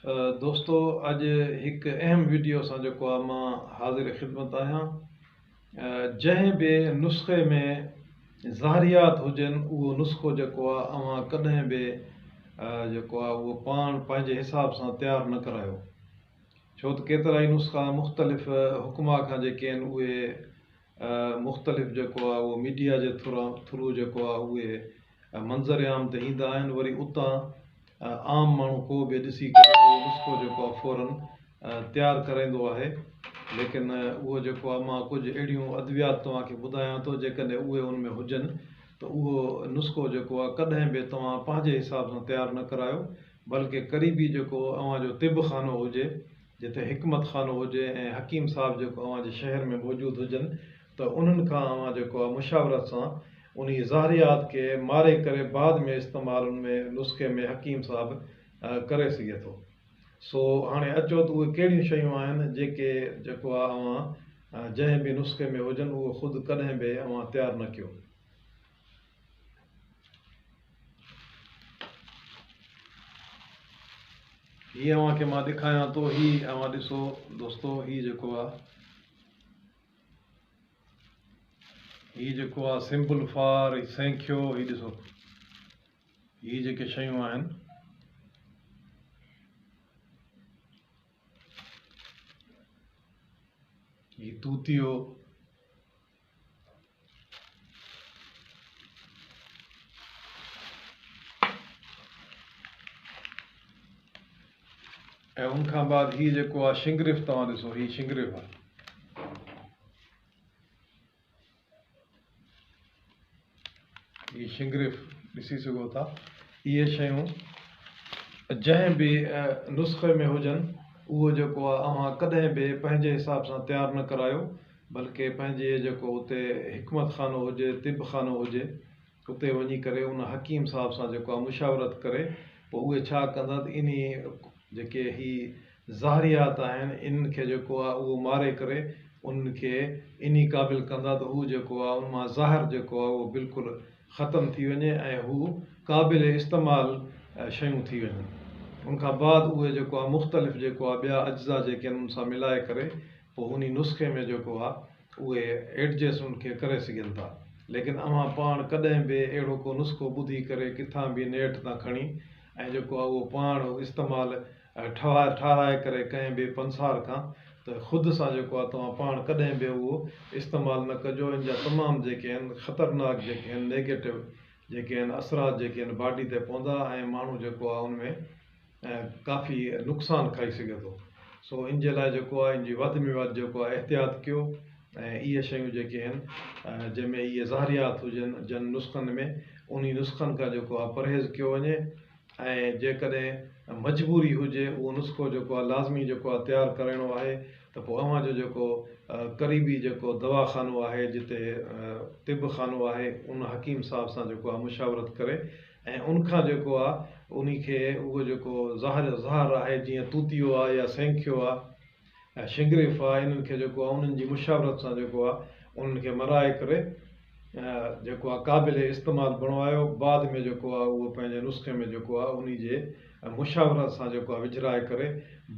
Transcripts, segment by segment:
دوستو اڄ هڪ اهم وڊيو سان جيڪو آ مان حاضر خدمت آهيان جنهن به نسخي ۾ زهريات هجن اهو نسخو جيڪو آ اوهان ڪڏهن به جيڪو آ اهو پاڻ پنهنجي حساب سان تيار نه ڪرايو ڇو ته ڪيترائي نسخا مختلف حڪما کان جيڪي آهن اهي مختلف جيڪو آ اهو ميڊيا جي ٿرو جيڪو آ اهي منظر عام تي ايندا آهن وري اتان عام ماڻهو ڪو به ڏسي ڪري اهو نسخو جيڪو آ فورن تيار ڪرائيندو آهي ليڪن اهو جيڪو آ مان ڪجهه اهڙيون ادويات توهان کي ٻڌايان ٿو جيڪڏهن اهي ان ۾ هجن ته اهو نسخو جيڪو آ ڪڏهن به توهان پنهنجي حساب سان تيار نه ڪرايو بلڪه قريبي جيڪو اوهان جو طب خانو هجي جتي حڪمت خانو هجي ۽ حڪيم صاحب جيڪو اوهان جي شهر ۾ موجود هجن ته انهن کان اوهان جيڪو آهي مشاورت سان انهي زهريات کي ماري ڪري بعد ۾ استعمال ان ۾ نسخي ۾ حڪيم صاحب ڪري سگهي ٿو. سو هاڻي اچو ته اهي ڪهڙيون شيون آهن جيڪي جيڪو آهي اوهان جنهن به نسخي ۾ هجن اهو خود ڪڏهن به اوهان تيار نه ڪيو. هي اوهان کي مان ڏيکايان ٿو هي اوهان ڏسو دوستو هي جيڪو آ هي جيڪو آ سمپل فار هي سينکيو هي ڏسو هي جيڪي شيون آهن هي توتيو ۽ ان کان بعد هي جيڪو آ شنگرف توهان ڏسو هي شنگرف آ. هي شنگرف ڏسي سگهو ٿا. اهي شيون جنهن به نسخي ۾ هجن اهو جيڪو آ اوهان ڪڏهن به پنهنجي حساب سان تيار نه ڪرايو بلڪه پنهنجي جيڪو اتي حڪمت خانو هجي، طب خانو هجي، اتي وڃي ڪري ان حڪيم صاحب سان جيڪو آهي مشاورت ڪري پوء اهي ڇا ڪندا ته انهي جيڪي هي زهريات آهن انهن کي جيڪو آهي اهو ماري ڪري انهن کي انهي قابل ڪندا ته هو جيڪو آهي ان مان زهر جيڪو آهي اهو بلڪل ختم ٿي وڃي ۽ هو قابل استعمال شيون ٿي وڃن ان کان بعد اهي جيڪو آهي مختلف جيڪو آهي ٻيا اجزا جيڪي آهن ان سان ملائي ڪري پوء انهي نسخي ۾ جيڪو آهي اهي ايڊجسٽ ان کي ڪري سگهن ٿا ليڪن اوهان پاڻ ڪڏهن به اهڙو ڪو نسخو ٻڌي ڪري ڪٿان به نيٽ تان کڻي ۽ جيڪو آهي اهو پاڻ استعمال ٺهرائي ٺاهرائي ڪري ڪنهن به پنسار کان ته خود سان جيڪو آهي توهان پاڻ ڪڏهن به اهو استعمال نه ڪجو ان جا تمام جيڪي آهن خطرناڪ جيڪي آهن نيگيٽو جيڪي آهن اثرات جيڪي آهن باڊي تي پوندا ۽ ماڻهو جيڪو آهي ان ۾ ڪافي نقصان کائي سگهي ٿو سو ان جي لاء جيڪو آهي ان جي وڌ ۾ وڌ جيڪو آهي احتياط ڪيو ۽ اهي شيون جيڪي آهن جنهن ۾ اهي زهريات هجن جن نسخن ۾ انهي نسخن کان جيڪو آهي پرهيز ڪيو وڃي ۽ جيڪڏهن مجبوري هجي اهو نسخو جيڪو آهي لازمي جيڪو آهي تيار ڪرائڻو آهي ته پوء اوهان جو جيڪو قريبي جيڪو دوا خانو آهي جتي طب خانو آهي ان حڪيم صاحب سان جيڪو آهي مشاورت ڪري ۽ ان کان جيڪو آهي انهي کي اهو جيڪو زهر زهر آهي جيئن توتيو آهي يا سينکيو آهي ۽ شنگرف آ انهن کي جيڪو آ انهن جي مشاورت سان جيڪو آ انهن کي مرائي ڪري جيڪو آ قابل استعمال بڻوايو بعد ۾ جيڪو آ اهو پنهنجي نسخي ۾ جيڪو آ انهي جي مشاورت سان جيڪو آ وجهرائي ڪري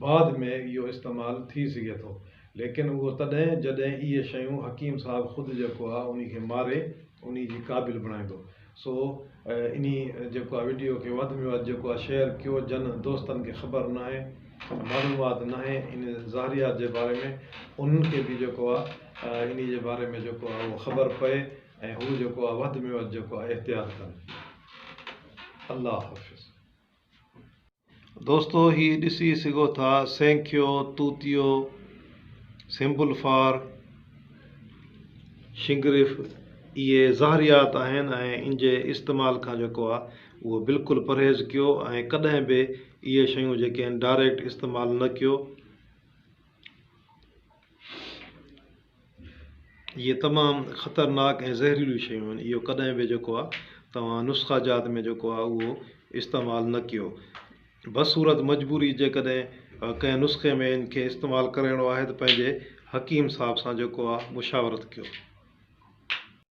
بعد ۾ اهو استعمال ٿي سگهي ٿو ليڪن اهو تڏهن جڏهن اهي شيون حڪيم صاحب خود جيڪو آ انهي کي ماري انهي جي قابل بڻائيندو سو انهي جيڪو آ وڊيو کي وڌ ۾ وڌ جيڪو آ شيئر ڪيو جن دوستن کي خبر ناهي معلومات ناهي ان زهريات جي باري ۾ انهن کي به جيڪو آ انهي جي باري ۾ جيڪو آ اهو خبر پئي ۽ هو جيڪو آ وڌ ۾ وڌ جيڪو آ احتياط ڪن الله حافظ. دوستو هي ڏسي سگهو ٿا سينکيو، توتيو، سمبل فار، شنگرف اهي زهريات آهن ۽ ان جي استعمال کان جيڪو آ اهو بلڪل پرهيز ڪيو ۽ ڪڏهن به اهي شيون جيڪي آهن ڊائريڪٽ استعمال نه ڪيو. اهي تمام خطرناڪ ۽ زهريليون شيون آهن اهو ڪڏهن به جيڪو آهي توهان نسخا جات ۾ جيڪو آهي اهو استعمال نه ڪيو بصورت مجبوري جيڪڏهن ڪنهن نسخي ۾ ان کي استعمال ڪرڻو آهي ته پنهنجي حڪيم صاحب سان جيڪو آهي مشاورت ڪيو.